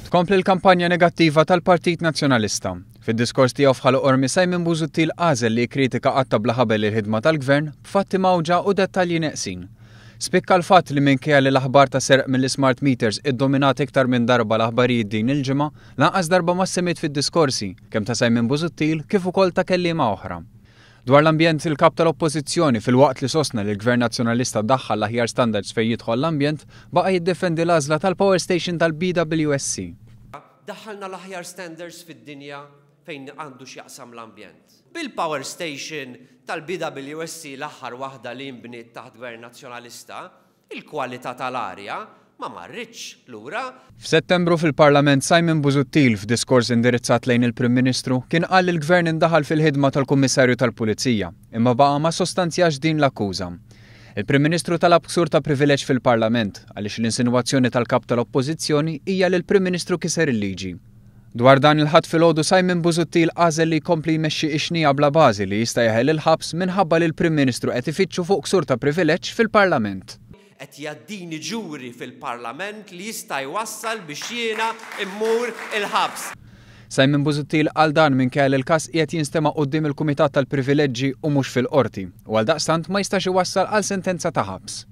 Tkompli l-kampanja negattiva tal-Partit Nazzjonalista. Fid-diskors tiegħu f'Ħal Qormi Simon Busuttil għażel li jikkritika qatta' bla ħabel il-ħidma tal-Gvern b'fatti mgħawġa u dettalji neqsin. Spikka l-fatt li minkejja li l-aħbar ta' serq mill-ismart meters iddominat iktar minn darba l-aħbarijiet din il-ġimgħa, lanqas darba ma ssemmiet fid-diskorsi, kemm ta' Simon Busuttil kif ukoll ta' kelliema oħra. Dwar l-ambjent, il-Kap tal-Oppożizzjoni, filwaqt li sostna li l-Gvern Nazzjonalista daħħal l-aħjar standards fejn jidħol l-ambjent, baqa' jiddefendi l-għażla tal-power station tal-BWSC. Daħħalna l-aħjar standards fid-dinja fejn għandu x'jaqsam l-ambjent. Bil-power station tal-BWSC l-aħħar waħda li nbniet taħt Gvern Nazzjonalista, Il-kwalità tal-arja ma marritx lura. F'Settembru fil-Parlament Simon Busuttil f'diskors indirizzat lejn il-Prim Ministru kien qal li l-Gvern indaħal fil-ħidma tal-Kummissarju tal-Pulizija imma baqa' ma ssostanzjax din l-akkuża. Il-Prim Ministru talab ksur ta' privileġġ fil-Parlament għaliex l-insinwazzjoni tal-Kap tal-Oppożizzjoni hija li l-Prim Ministru kiser il-liġi. Dwar dan il-Ħadd filgħodu Simon Busuttil għażel li jkompli jmexxi ix-xnija bla bażi li jista' jeħel il-ħabs minħabba li l-Prim Ministru qed ifittxu fuq ksur ta' privileġġ fil-Parlament. Qed jgħaddini ġuri fil-Parlament li jista' jwassal biex jiena mmur il-ħabs. Simon Busuttil qal dan minkejja li l-każ qiegħed jinstema' quddiem il-Kumitat tal-Privileġġi u mhux fil-Qorti u għaldaqstant ma jistax iwassal għal sentenza ta' ħabs.